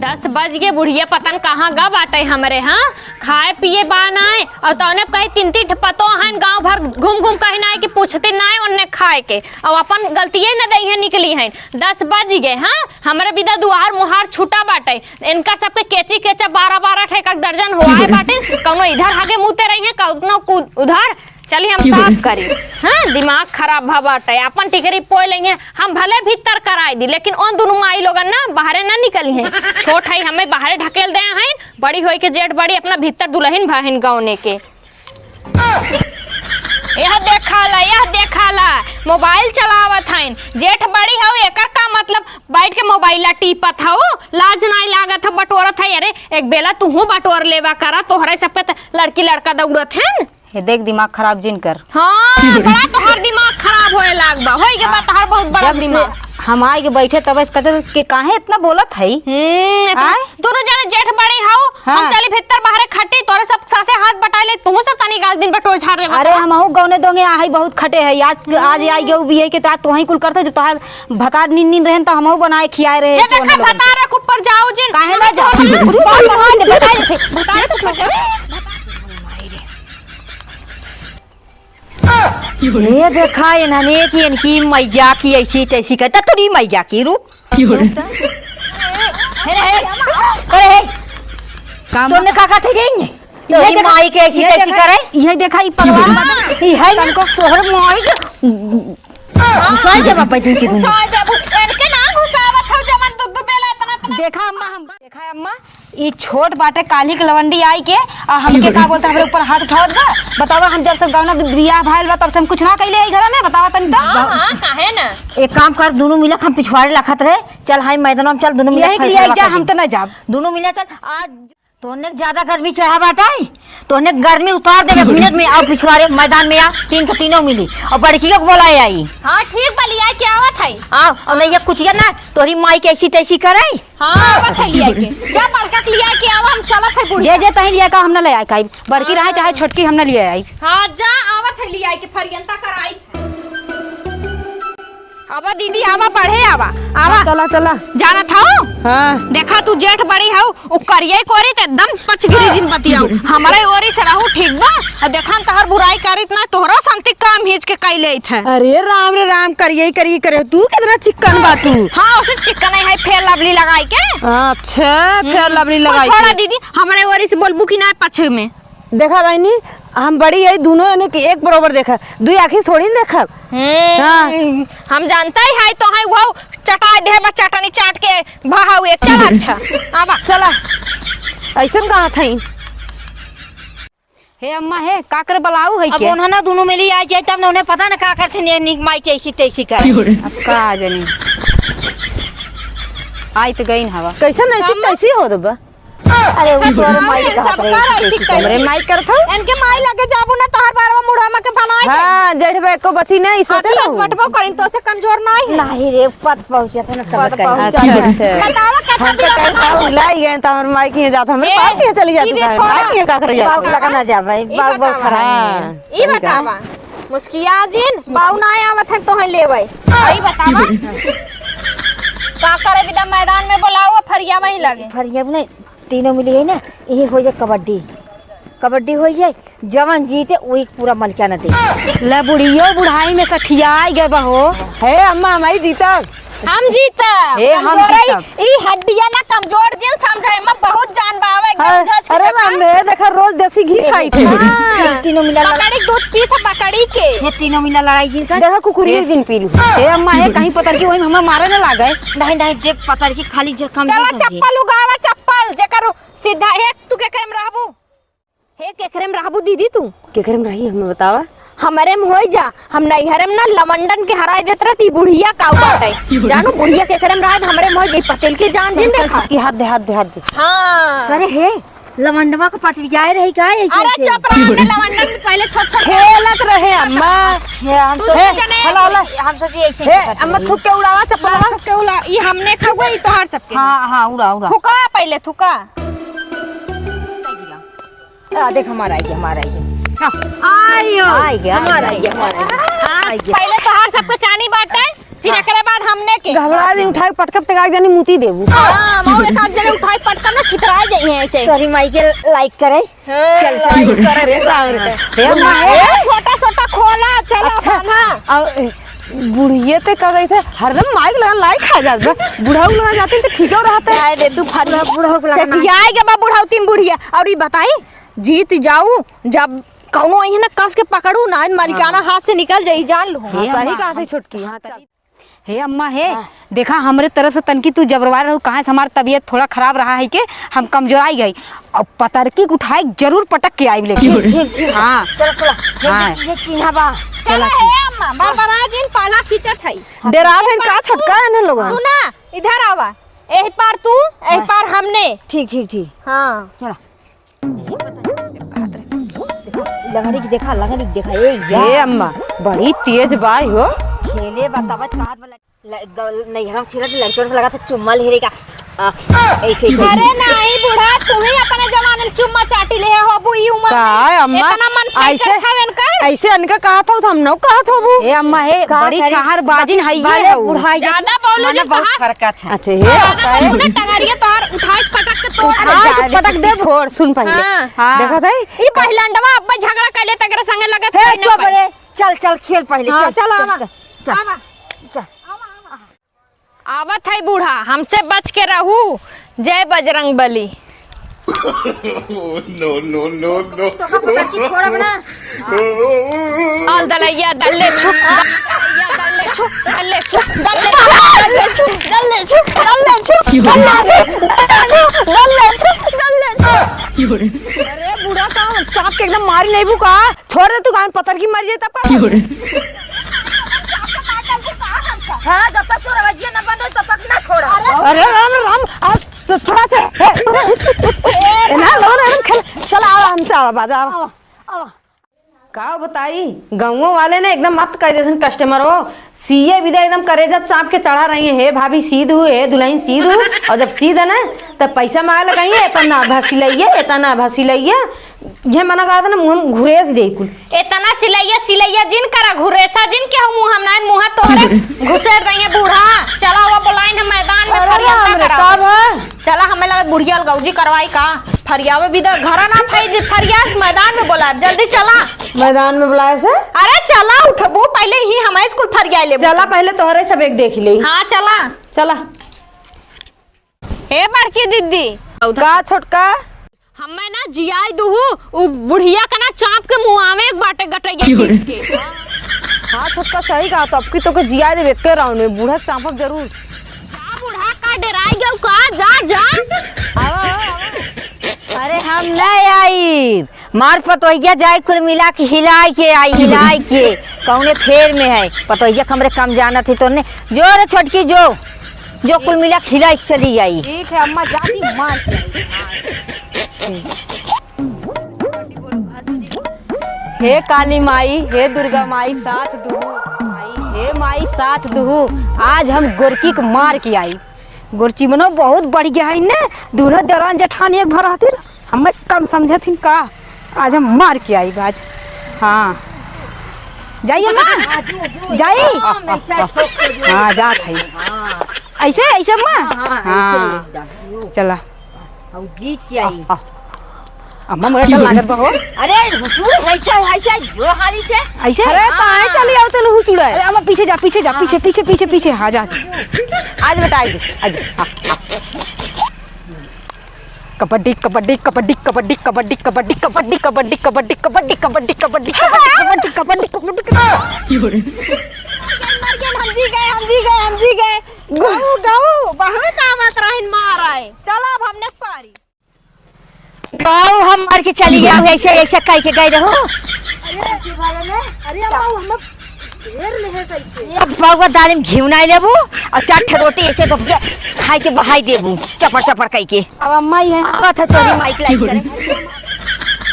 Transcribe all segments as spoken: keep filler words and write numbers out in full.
दस बज गए, बुढ़िया पता न कहाँ गा बाटे हमरे, हाँ? खाए पिए बा नाय, और तौने कहे तीन तीन ठे पतो हन, गाँव भर घूम घूम कहे नाय कि पूछते नाय उनने खाए के, और अपन गलतिये न दई है निकली हैं। दस बज गए, हाँ? हमरे बिदा दुआर मुहार छूटा बाटे, इनका सबके केची केचा बारह बारह ठे एक एक दर्जन हो आए बाटे, कौनो इधर हागे मुते रही है, कौनो कु-, उधर। चली हम साफ करी। हाँ, दिमाग खराब भा बाटे, अपन टिकरी पोए लेंगे, हम भले भीतर कराई दी, लेकिन उन दुनू माई लोगन ना बाहरे ना निकली हैं। छोट है, हमें बाहरे ढकेल दे हैं, बड़ी होई के जेठ बड़ी अपना भीतर दुल्हन भाहिन गौने के। यह देखा ला, यह देखा ला, मोबाइल चलावत हईन। जेठ बड़ी हऊ, एकर का मतलब बैठ के मोबाइल ला टीपत हऊ? लाज नाई लागत हऊ, बटोरत हई। अरे, एक बेला तुहू बटोर लेवा करा, तोहरे सब पे त लड़की लड़का दौड़त हन। ये देख, दिमाग खराब जिन कर। हाँ, बड़ा तोहार दिमाग खराब होए लाग बा। होई के बा तोहार बहुत बड़ा जब से दिमाग। हम आए के बैठे तब से कचर के काहे इतना बोलत हई? हम्म, इतना आय? दोनों जने जेठ बड़ी हऊ, हम हाँ। चली भीतर बाहरे खटी, तोरे सब साथे हाथ बटाई ले, तुहू सब तनी गाल दिन बटोर झाड़ देबा अरे, तोरा। हमहू गौने दोंगे आहई बहुत खटे हई। आज, आज आई गऊ बिये के तात तोहई कुल करते, जब तोहार भतार नींद नींद रहन त हमहू बनाए खियाए रहे ये तो देखा उन्हें लोगन के। भतार के ऊपर जाऊ जिन। काहे ना जाऊ? बटोर, बटोर, बटोर, बटोर, बटोर। ये देखा इन्हने कि इनकी मैया की ऐसी तैसी करता, तोरी मैया की रूप। अरे, अरे, अरे, का तुमने का कहा था जाएंगे? तोरी माई के ऐसी तैसी करे? ये देखा, ये पगला। ये है ना, तोहर माई के घुसा दे बाबा, तू के घुसा दे, इनके ना घुसावत हो, जवन दू दू बेला इतना, इतना। देखा अम्मा, हम देखा अम्मा, ई छोट बाटे, काल्हि के लवंडी आई के, आ हमके का बोलता, हमरे ऊपर हाथ उठावत बा। बतावा, हम जब से गवना बियाह भइल बा, तब से हम कुछ ना कइले ई घर में, बतावा तनी तो। हाँ, हाँ, काहे ना? एक काम कर, दुनू मिलक हम पिछवाड़े लखत रहे, चल हाई मैदान में चल, दुनू मिलक यही के लिए फैसला जा, कर हम दे। तो ना जाब। दुनू मिलक चल, आज तोहने के ज्यादा गर्मी चढ़ा बाटे, तोहने के गर्मी उतार देबे एक मिनट में। आओ पिछवाड़े मैदान में आओ, तीन के तीनों मिली और बड़कियों को बोलाए आई। हाँ, ठीक बा, लिया के आवत है। आओ, और नहीं ये कुछ ना, तोहरी माई के ऐसी तैसी करे। हाँ, आवत है लिया के। जा बड़का के लिया के आवा, हम चलत है बुढ़िया। जे, जे तहीं लिया का हम ना ले आए काई। बड़की रहे चाहे छोटकी हम ना लिया आई। हाँ, जा आवत है लिया के फरियंता कराई। आवा दीदी, आवा, बढ़े आवा, आवा। हाँ, चला, चला। जानत हऊ? हाँ। देखा तू जेठ बड़ी हऊ, उ करिये कोरी त एकदम पचगिरी जिन बतियाऊ। हमरे ओरी से रहू ठीक बा। आ देखा न तहर बुराई करीत ना, तोहरो संती काम हिच के कई लेत है। अरे राम रे राम, करिये करिये करे, तू कितना चिक्कन बा तू। हाँ, उसे चिक्कन है, फेयर लवली लगाई के। अच्छा, फेयर लवली लगाई छोड़ा के। दीदी, हमरे ओरी से बोलबू कि ना पछ में। देखा बहिनी, हम बड़ी है, दुनों जने के एक बरोबर देखा, दुई आँखी से थोड़ी न देखब। हम्म, हाँ। हम जानता ही है तो है वो चटाई दे बा चटनी चाट के भाव एक। चल अच्छा, आवा। चला, ऐसन कहा था। हे अम्मा हे, का करे बलाऊ है अब के? उन्हें ना दुनों मिली आ जाए तब ना उन्हें पता ना का करते ने निक माई कैसी तैसी करे। अब का जानी। आई तो गई न हवा। कैसन ऐसी कैसी हो दबा? अरे, वो तोहरे माई हाँ, का हाथ रहे, सबका ऐसी ऐसी तैसी। हमरे माई करत हौ? इनके माई लगे जाबू ना, तोहर बारवा मुड़वा में के बनाए हाँ, जेठ बे को बची नहीं, सोचे आदि रहू। बटबो करिन, तो से कमजोर नहीं है। नहीं रे, पद पहुँचे थे ना, तब पद कहीं। पहुँचे अच्छा, थे। अच्छा। बतावा, कथा हम तो बिना कहीं बतावा। बाबू लाई गए, तो हमरे माई के यहाँ जात, हमरे ए, बाप के यहाँ चली जाती सीधे है, छोड़ा। माई के यहाँ का करे बाबू जाती? लगा ना जा भाई, ई बाबू बहुत बतावा। खराब है। हाँ, ई सही कहा। बतावा, मुस्किया जिन, बाऊ ना आवत है, तोहे लेवे। ई बतावा, का करे बिदा मैदान में बोलाओ, फरिया वहीं लगे। फरिया नहीं, तीनों मिली है ना, यही हो जाए कबड्डी। कबड्डी हो जाए, जवन जीते वही पूरा मलकिया न दे। ले बुढ़ियो बुढ़ाई में सठियाई गए बहो। हे अम्मा, हमारी जीतब। हम जीतब। हे, हम कमजोर है, जीतब। ई हड्डिया ना कमजोर जिन समझे, एमा बहुत जान बा, आवे एकदम हाँ, झच के अरे देखा। माम, हे देखा, रोज देसी घी खाई थी। हाँ। तीनों मिला लड़ा- बकरी दूध पी थे, बकरी के। हे तीनों मिला लड़ाई जिन कर। देखा, कुकुरी जिन पी लू। हे अम्मा, हे कहीं पतर की वही हमें मारे न लागे। नहीं, नहीं, देख पतर की खाली जे कम चला, दूध होती। चप्पल उगावा, चप्पल, जेकर सीधा, हे, तू केकरे में रहबू? हे, केकरे में रहबू दीदी तू? केकरे में रही, हमें बतावा। हमरे में होई जा, हम नैहरे में ना लवंडन के हराई देत रहती, बुढ़िया का बाटे। जानू, बुढ़िया केकरे में रहत, हमरे में होई गई, पतेल के जान जिन देखा। की हाथ दे, हाथ दे, हाथ दे। हाँ। अरे हे, लवंडवा को पटरियाए रही का ऐसे अरे ऐसे? चुप रह, हमने लवंडन में पहले छोट छोट खेलत रहे अम्मा। अच्छा, हम तू सोचे, तो जने हला, हला। हम सोचे ऐसे हे, ऐसे करत अम्मा रही। थूक के उड़ावा चप्पल। हाँ, थूक के उड़ा, ई हमने खगो, ई तोहार सबके। हाँ, हाँ, उड़ा, उड़ा। थूका पहले, थूका। आ, देख, हमारा आ गया, हमारा आ गया। हाँ। आयो। आ गया, हमारा आ गया, हमारा आ गया। हाँ, आ गया। पहले तोहार सबके चानी बाटे, फिर एकरे बाद हमने के। घबरा दिन उठाए पटकब तक आग जानी मुती देबू। हाँ, मऊ एक आध जने उठाए पटकब ना छितराए जाइए ऐसे। तोरी माई के like करे। हाँ, चल, चल। Like करे। अरे बाप रे। हे अम्मा, हे। छोटा छोटा खोला, चला अच्छा, बान्हा। अब, ए, बुढ़िया ते का गई थे, हरदम माइक लगा लाई खा जात बा। बुढ़ऊ लगा जाते तो ठीक हो रहता है। जाए दे तू फरिया। बुढ़ऊ को लगा ना। सेठियाए के बा बुढ़ऊ तीन बुढ़िया। और ई बताई, जीत जाऊ, जब कौनो अइहे ना कस के पकड़ू ना, मालिकाना हाँ। हाथ से निकल जाई, जान लो। हाँ, हे सही अम्मा, कहा थे हम छोटकी। हाँ, चल। हे अम्मा हे, हाँ। देखा, हमरे तरफ से तनकी तू जबरवार रहू, कहाँ से हमार तबीयत थोड़ा खराब रहा है के हम कमजोराई गई। अब पतरकी के उठाए जरूर पटक के आइब लेके। ठीक, ठीक, ठीक। हाँ। चलो, चलो। ये, हाँ। ये, ये चिन्हा बा। चला, चला, हे ठीक। अम्मा, बरबरा जिन पाला खींचत है। डेरा बहन का छोटका है ना लोगन? सुना, इधर आवा। एह पार तू, एह हाँ। पार हमने। ठीक, ठीक, ठीक। हाँ। चला। लंगड़ी के देखा, लंगड़ी के देखा, ए यार। ए अम्मा, बड़ी तेज बाई हो। खेले बतावा, चाहत वाला ल-, ग-, नैहरा में खेलत लड़कियों से लगा था चुम्मा ले रे का। आ, ऐसे ही अरे नहीं बूढ़ा, तू ही अपने जमाने में चुम्मा चाटी ले हो, अबू ई उम्र का में अम्मा? इतना मन फाइट ऐसे, करत हवेन का? ऐसे अनका कहा था, तो हम नौ कहा था वो। ए अम्मा, हे, का बड़ी करी? चाहर बाजिन है ये भले हो। बुढ़ाई ज्यादा बोले माने जो बहुत कहा। फरकत है। अच्छा, हे, ज्यादा का बोले है? ना, टंगरिया तोहर उठाए पटक के तोड़ उठाए दे। पटक दे, छोड़, सुन पहले। हाँ। हाँ। देखा था? ई पहिलंडवा अब्बा झगड़ा कर ले, तकरे संगे लगत हे, कोई ना चुप पाई। रे। चल, चल, खेल पहले, हाँ, चल, चल, चल, आवा। चल, चल, आवा। चल। आवा, आवा। आवत है बूढ़ा, हमसे बच के रहू। जय बजरंग बली। No, no, no, no। तो का पकड़ के छोड़ब ना। आल दलैया दल्ले छु, दलैया दल्ले छु, दल्ले छु, दल्ले छु, दल्ले छु, दल्ले छु, दल्ले छु, दल्ले छु, दल्ले छु, दल्ले छु, दल्ले छु। अरे बूढ़ा, का हम सांप के एकदम मारी नहीं बू का? छोड़ दे तू, गान पतर की मर जाए तब। हाँ, जब तक तोर आवाजिया ना बंद होई, तब तक ना छोड़ा। अरे राम रे राम, आ, तो थोड़ा सा, ए, ए, ना, लो ना, खेल, चल, आवा, हमसे आवा, बाजा, आवा। आवा, आवा। का बताई, गाँवों वाले ने एकदम मत कह देथन customer हो, सीए विदा एकदम करेजा चाप के चढ़ा रही है, "हे भाभी, सी दू, हे दुल्हन, सी दू।" और जब सी दे ना, तब पैसा मांगे लगइए, "एतना भा सिलइया, एतना भा सिलइया।" ये मना कहा था ना, मुँह में घुरेस दे कुल। एतना सिलइया, सिलइया जिन करा, घुरेसा जिन के हो मुँह हम ना, मुँह तोहरे घुसेर देंगे बूढ़ा। चला हुआ बोलाइन हम मैदान में अरे फरिया राम ना रे, कराओ। का भा? चला, हमें लगा बुढ़िया अलगौजी करवाई का? फरियावे भी दे, घरा ना फरि-, फरियास मैदान में बोला, जल्दी चला। मैदान में बुलाए से? अरे चला, उठबू, पहले ही हमारे स्कूल फरिया लेबू। चला, पहले तोहरे सब एक देख ले। हाँ, चला। चला। ए बड़की दीदी। का छोटका? हमें ना जियाई दुहू, उ बुढ़िया का ना चाप के मुआवे एक बाटे गटैया पीट के। हाँ छोटका, सही कहा, तो अब की तो के जियाई देबे एके round में, बूढ़ा चापब जरूर। जा बूढ़ा, का डेराई गयो का? जा, जा। आवा, आवा, आवा। अरे हम नहीं आई, मार पतोहिया जाए कुल मिला के हिलाए के आई, हिलाए के। कौने फेर में है पतोहिया, हमरे कम जानत ही तोने। जो रे छोटकी जो, जो कुल मिला के हिलाए के चली आई। ठीक है अम्मा, जाती मार के आई। हे काली माई, हे दुर्गा माई, साथ दुहू। माई, हे माई, साथ दुहू। आज हम गोरकी के मार के आई। गोरची मनो बहुत बढ़िया है ने, दूनो दरान जेठान एक भर हथिन, हमें कम समझथिन का? आज हम मार के आई बाज। हाँ। जाई अम्मा? जाई? हाँ, जात है। ऐसे, ऐसे अम्मा? हाँ, हाँ, ऐसे हाँ। चला। हम जीत के आई। आ, आ। अम्मा, मोरे डर लागत बा हो। अरे, हुचुड़, ऐसे, ऐसे, जो हाली से। ऐसे? अरे, हाँ। काहे चली आवत है हुचुड़ है? अरे, अम्मा, पीछे जा, पीछे जा, हाँ। पीछे, पीछे, पीछे, पीछे, हाँ, जा। आज बेटा, आज, आज, हाँ, हाँ। कबड्डी, कबड्डी, कबड्डी। मर गए, मर गए, हम जी गए, हम जी गए, हम जी गए। गऊ, गऊ, बहुत आवत रहन मार आए। चला, अब हमने पारी। गऊ, हम मर के चली गए, ऐसे, ऐसे कह के गए रहो। अरे, अरे, अरे, अरे, अरे, अरे, अरे, अरे, अब पाउआ दाल में घिउ नाई लेबू और चार ठे रोटी ऐसे तो के खाई के बहाई देबू, चपर चपर कई के। अब अम्मा ही है। आवत है तोरी माइक लाइक करे।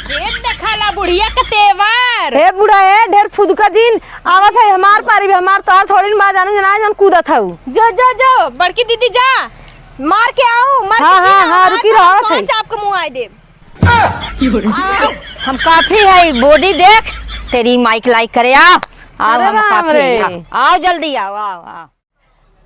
देख देखाला बुढ़िया के तेवर। हे बूढ़ा, हे ढेर फुदका जिन, आवत है हमार पारी भी, हमार तोहार थोड़ी ना जाने जना जन कूदत हऊ। जो, जो, जो, बड़की दीदी जा, मार के आओ, मार हाँ, के हाँ, हाँ, हमार रुकी रहो, पारी आवत है। चाप के मुँह आए देब। आ, हम काफी है, body देख, तेरी माइक लाइक करे, आ, आओ, अरे हम राम काफी रे। है, आओ, आओ जल्दी आओ, आओ, आओ।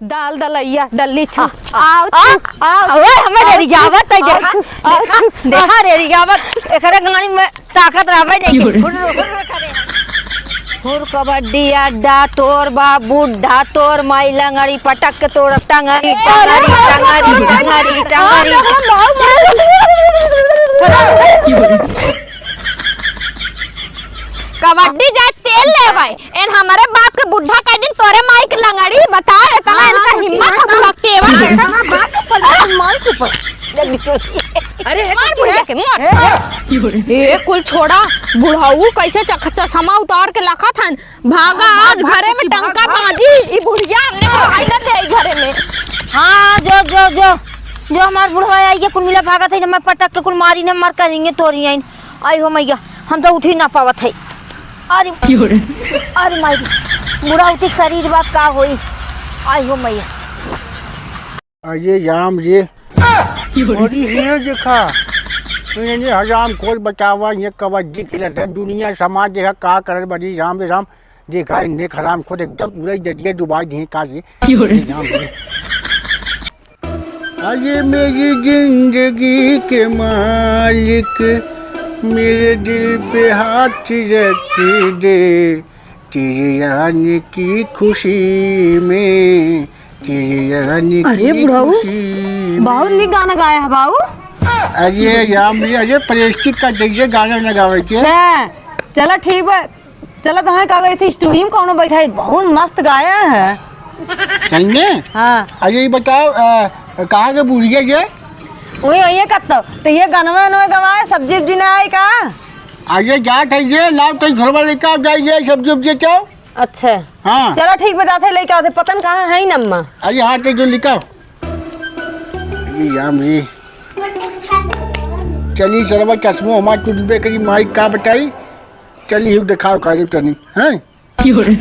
दाल दलैया, दल्ली छू। आ, आ, आओ आ, छू, आओ। ओए, हमें आओ रेरियावत छू, है, देखा, आओ छू, देखा, आओ। रेरियावत। एकरे गाड़ी में ताकत रहबे नहीं की। हुर्र, हुर्र करे। हुर कबड्डी अड्डा, तोर बाप बुड्ढा, तोर माई लंगड़ी, पटक के तोड़ टंगरी, टंगरी, टंगरी, टंगरी, टंगरी। कबड्डी जाए तेल लेबै। एन हमरे बाप के बुड्ढा कह दिन तोरे माई के लंगड़ी, बता, इतना हाँ, इनका हाँ, हिम्मत हाँ, हम लोग तेवर हाँ, देखा। हाँ, बात तो पलट मार के ऊपर। जल्दी तो। अरे, हे मार तो बुढ़िया के, मार। ए, ए, कुल छोड़ा, बुढ़ऊ कैसे चख-, चश्मा उतार के लखत हन। भागा, हाँ, आज भाग, घरे में भाग, टंका भाग। बाजी, ई बुढ़िया हमने को आई ना दे घरे में। हाँ, जो, जो, जो, जो हमार बुढ़वा आई, ये कुल मिला भागत है, जब मैं पटक के कुल मारी ने मर करेंगे तोरी आइन। आई हो मैया, हम तो उठी ना पावत है। अरे, क्यों रे? अरे माई, बुढ़ा उठी शरीर बा का होई? आई हो मैया। अरे राम रे। क्यों रे? अरे ये देखा, ये हराम खोर बतावा, ये कबड्डी खेलत है, दुनिया समाज देखा का करत बड़ी, राम रे राम। देखा इन्हें हराम खोर एकदम पूरा ही दरिया डुबा दिए का ये। क्यों रे? अरे राम रे। अरे मेरी जिंदगी के मालिक, मेरे दिल पे हाथ रख दे, तेरे आने की खुशी में, तेरे आने अरे की बुढ़ऊ, खुशी में। बहुत नीक गाना गाया है बाऊ। अरे राम रे, अरे प्रेस्टिक का जैसे गाना न गावे के। अच्छा, चलो ठीक बा। चलो, तो हाँ, का कहते, स्टूडियो में कौनो बैठा है, बहुत मस्त गाया है। सही में? हाँ। अरे, ये बताओ, अ, कहाँ के बुढ़िया ये? वही, वही है कत्तो। तो ये गनवा, वनवा गवाए, सब्जी, उब्जी ना आई का? अरे, जात है ये, लाओ, तनी झोलवा लेके आओ, जाइए, सब्जी, उब्जी चाहो। अच्छा। हाँ। चलो, ठीक, बताते, लेके आते, पता न कहाँ है ही नम्मा। अरे, हाँ, तो जो लिखा। ये याम ये। चली, सरवा चश्मो हमार टूटबे करी, माई का बताई। चली, हिउ देखाओ, काले तनी, हैं? क्यों रे?